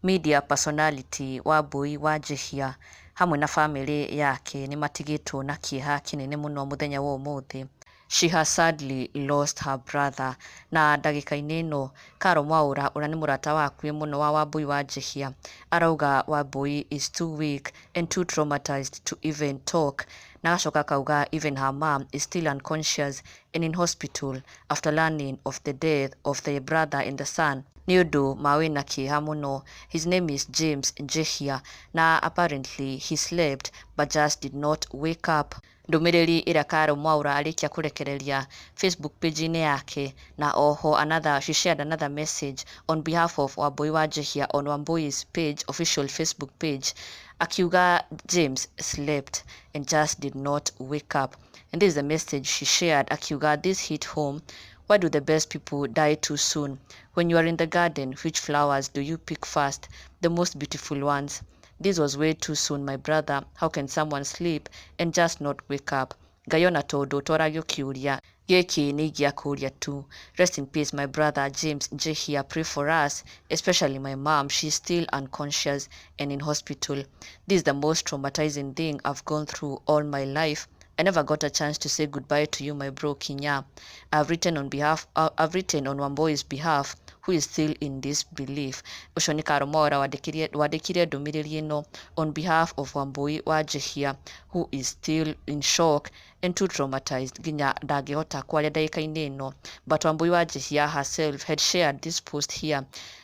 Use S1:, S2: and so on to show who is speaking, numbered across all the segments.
S1: Media personality Wambui wa Njihia hamwe na bamĩrĩ yake nĩ matigĩtwo na kĩeha kĩnene mũno mũthenya wa ũmũthĩ. She has sadly lost her brother. Na ndagĩka-inĩ ĩno Caro Mwaũra ũrĩa nĩ mũrata wa hakuhĩ mũno wa Wambui wa Njihia arauga Wambui is too weak and too traumatized to even talk, na agacoka akauga even her mom is still unconscious and in hospital after learning of the death of the brother and the son. Nĩ ũndũ ma wĩna kĩeha mũno. His name is James Njihia, na apparently he slept but just did not wake up. Ndũmĩrĩri ĩrĩa Caro Mwaũra arĩkia kũrekereria Facebook page-inĩ yake, na oho another, she shared another message on behalf of Wambui wa Njihia on Wambui's page, official Facebook page, akiuga James slept and just did not wake up. And this is the message she shared, akiuga, "This hit home. Why do the best people die too soon? When you are in the garden, which flowers do you pick first? The most beautiful ones. This was way too soon, my brother. How can someone sleep and just not wake up? Ngai ona tondũ twaragio kĩũria gĩkĩ nĩ ingĩakũria tu. Rest in peace, my brother James Njihia. Pray for us, especially my mom. She's still unconscious and in hospital. This is the most traumatizing thing I've gone through all my life. I never got a chance to say goodbye to you, my bro Kinya. I've written on Wambui's behalf, who is still in disbelief." Ũcio nĩ Caro Mwaũra wandĩkire ndũmĩrĩri ĩno on behalf of Wambui wa Njihia, who is still in shock and too traumatized nginya ndangĩhota kwaria ndagĩka-inĩ ĩno. But Wambui wa Njihia herself had shared this post here,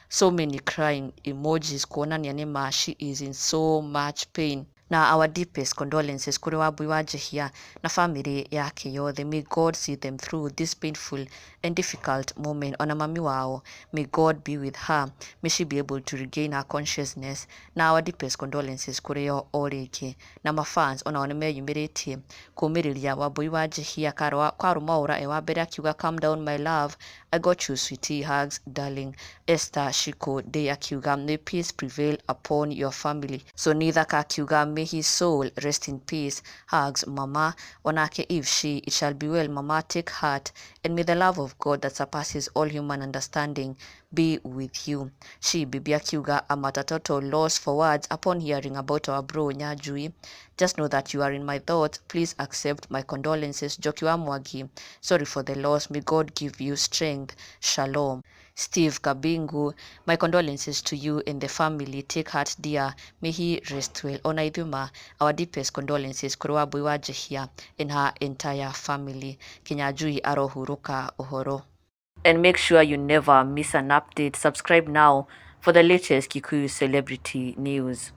S1: so many crying emojis, kuonania nĩma she is in so much pain. Na our deepest condolences kũrĩ Wambui wa Njihia na famĩlĩ yake yothe. May God see them through this painful and difficult moment. Ona mami wao, may God be with her. May she be able to regain her consciousness. Na our deepest condolences kũrĩ o o rĩngĩ. Na mafans onao nĩ meyumĩrĩtie kũmĩrĩria Wambui wa Njihia. Caro Mwaũra e wa mbere akiuga, "Calm down, my love, I got you, sweetie, hugs, darling." Esther Shiko Day akiuga, "May peace prevail upon your family." Sonitha akiuga, "May his soul rest in peace, hugs, mama." Onake Eve She, "It shall be well, mama, take heart and may the love of God that surpasses all human understanding be with you." She Bibi akiuga, "I'm at a total loss for words upon hearing about our bro Nyajui. Just know that you are in my thoughts. Please accept my condolences. Joki wa Mwangi, sorry for the loss. May God give you strength. Shalom." Steve Kabingu, "My condolences to you and the family. Take heart, dear. May he rest well." Ona ithuma, our deepest condolences kũrĩ Wambui wa Njihia and her entire family. Kinyanjui arohurũka ũhoro. And make sure you never miss an update. Subscribe now for the latest Kikuyu celebrity news.